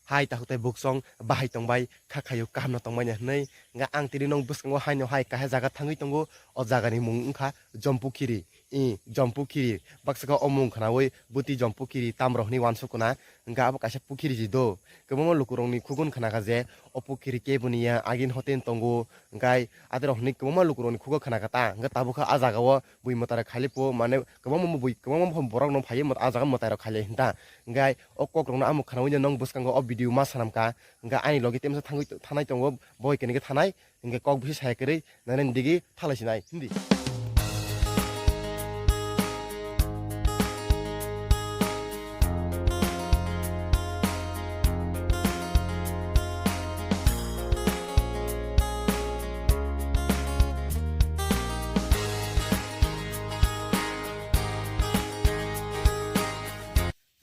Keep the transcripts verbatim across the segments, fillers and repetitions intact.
Hai takhuk tai buksong bahai tongbai kha khayo kaham no tongmani hwnwi. Hwnkhe ang tini nong bwskango haino hai kaisa jaga thangwi tongo, o jagani mung wngkha Jompukhiri. I Jompukhiri baksa khe o mung khwnawi bwtwi Jompukhiri tamrok hwnwi uansuk khna. Hwnkhe abo kaisa pukhiri si do. Kwbangma lukurokni khukun khna kha je o pukhiri keboni ya agin hoten tongo. Hwnkhe adirok hwnwi kwbangma lukurokni khugo khna kha ta. Hwnkhe tabuk kha a jagao bui mwtairok khailai po, mane kwbangma bui, kwbangma borok no phaiwi mwt-, a jaga mwtairok khailai hinta. Hwnkhe o kokrokno amo khwnawi nong bwskango o video ma sanam kha. Hwnkhe ani logi temsa thangwi, thanai tongo, boi kene khe thanai. Hwnkhe kok bisi saya kwrwi nani digi thalai sinai hindi.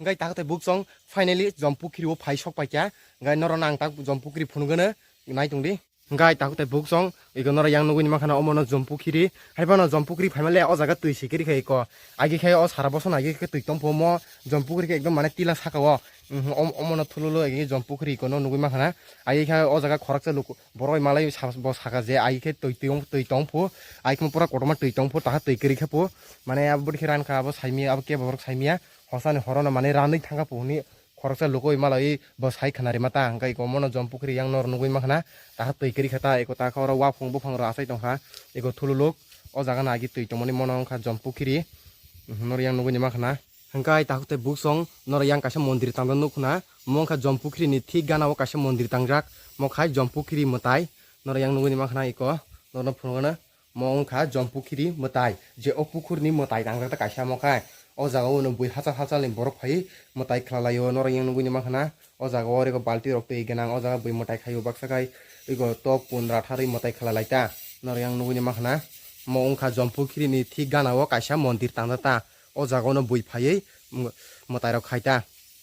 Hwnkhe takhuk tai buksong finally Jompukhiri o phai sok paikha. Hwnkhe norok nang tak Jompukhiri phunukgwno nai tongdi. Hwnkhe takhuk tai buksong iko norok yang nugwi mankha na omono Jompukhiri. Haiphano Jompukhiri phaima le o jaga twi sikiri khai iko. Agi khai o sara bosono agi khe twi tongphumo Jompukhiri khe ekdom mane tila saka o. Mhm, om-, omono thululu agi Jompukhiri iko no nugwi mankha na. Agi khai o jaga khoroksa luku borok malai sa-, bo saka je agi khe twi, twi, twi tongphu. Agi khe pura kotorma twi tongphu, taha twi kwrwi khe phu. Mane abo bwrwi khe rankha, abo saimya, abo kebo borok saimya. Hosani horono mane ranwi thangkha phu hwnwi khoroksa luku malai bo sai khna rima ta. Hwnkhe iko mono Jompukhiri yang nor nugwi mankha na. Taha twi kwrwi kha ta, iko ta khe oro waphung buphang rok achai tongkha. Iko thululuk o jaga no agi twi tongmani mono wngkha Jompukhiri. Mhm, nor yang nugwi mankha na. Hwnkhe takhuk tai buksong norok yang kaisa mondir tangjaknai nukho na, omo wngkha Jompukhiri ni thik gana o kaisa mondir tangjak, omo khai Jompukhiri mwtai, norok yang nugwi mankha na iko, norokno phunukgwno, omo wngkha Jompukhiri mwtai, je o pukhur ni mwtai tangjak ta kaisa omo khai, o jaga o no bui hachal hachal ni borok phaiwi mwtai khwlalaio, norok yang nugwi mankha na, o jaga o oro balti rok twi gwnang, o jaga bui mwtai khaio baksa khai, iko tok pun ratharwi mwtai khwlalai ta, norok yang nugwi mankha na, omo wngkha Jompukhiri ni thik gana o kaisa mondir tangjak ta. O jaga o no bui phaiwi mwtai rok khai ta.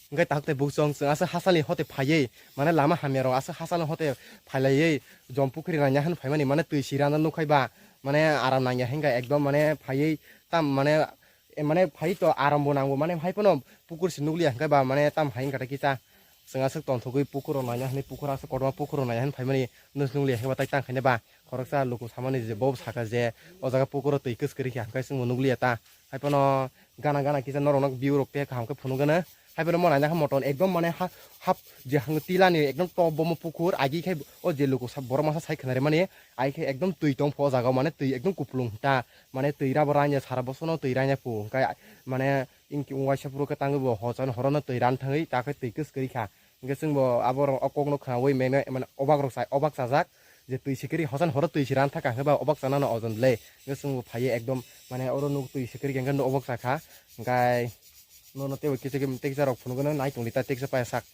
Hwnkhe takhuk tai buksong chwng aswk hachal ni hote phaiwi, mane lama hamya rok aswk hachal ni hote phailaiwi Jompukhiri naina hwn phaimani, mane twi si randa nukhai ba, mane aram nangya hwnkhe ekdom mane phaiwi tam mane, mane phaiwi to aram bo nango, mane hai phano pukur se nukliya hwnkhe ba mane tam hai wngkha ta kisa. Chwng aswk tongthogwi pukhuro naina hwnwi, pukhuro aswk kotorma pukhuro naina hwnwi phaimani, nung nukliya hwnkhe ba tai tang khaina ba. Khoroksa luku samani je bo saka je o jaga pukhuro twi kwskwrwi khe hwnkhe chwngbo nukliya ta. Hai phano gana gana kisa norokno view rok tei kaham khe phunukgwno. Hai phano mo naina khe motom ekdom mane ha-, hap je hwngo tilani ekdom top bo mo pukhur agi khe o je luku sa-, borok masa sai khna rwmani ai khe ekdom twi tong pho o jaga o mane twi ekdom kupulung ta mane twi rabo ranya sara bosono twi ranya phu hwnkhe mane Inki wng waisa phuru khe tangwi bo hochano horono twi ran thangwi ta khe twi kwskwrwi kha. Hwnkhe chwngbo aborok o kokno khnaui mene, mane obak rok chai, obak chajak je twi sikwrwi hochano horo twi se ran thaka hwnkhe ba obak chanano ojon le. Hwnkhe chwngbo phaiwi ekdom mane oro nuk twi sikwrwi hwnkhe nuk obak chakha. Hwnkhe nono teibo kisa khe teksa rok phunukgwno nai tongdi ta teksa paya sak.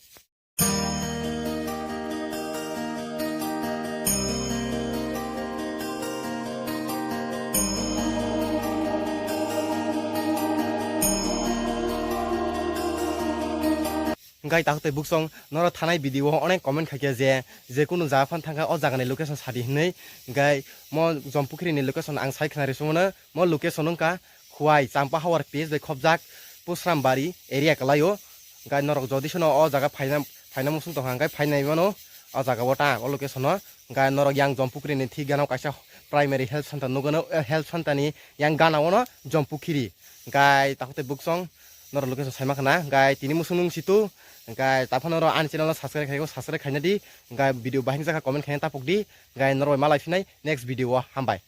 Hwnkhe takhuk tei buksong norok thanai video o onek comment khaikha je, je kunu jaga phano thangkha o jagani location sadi hwnwi. Hwnkhe mo Jompukhiri ni location ang sai khna ri sumano, mo location wngkha Khwai Champa Hawar P S bai khopjak Pusrambari area kwlaio. Hwnkhe norok jodi seno o jaga phaina, phaina muchung tongkha hwnkhe phainai mano o jaga o ta o location o. Hwnkhe norok yang Jompukhiri ni thik gana o kaisa primary health center nukgwno, eh, health center ni yang gana o no Jompukhiri. Hwnkhe takhuk tei buksong norok location saima khna. Hwnkhe tini muchung nung situ. Hwnkhe taphano norok ani channel no subscribe khaikhe subscribe khaina di. Hwnkhe video bahing jakha comment khaina tapuk di. Hwnkhe norok bai malai phinai next video o, hambai.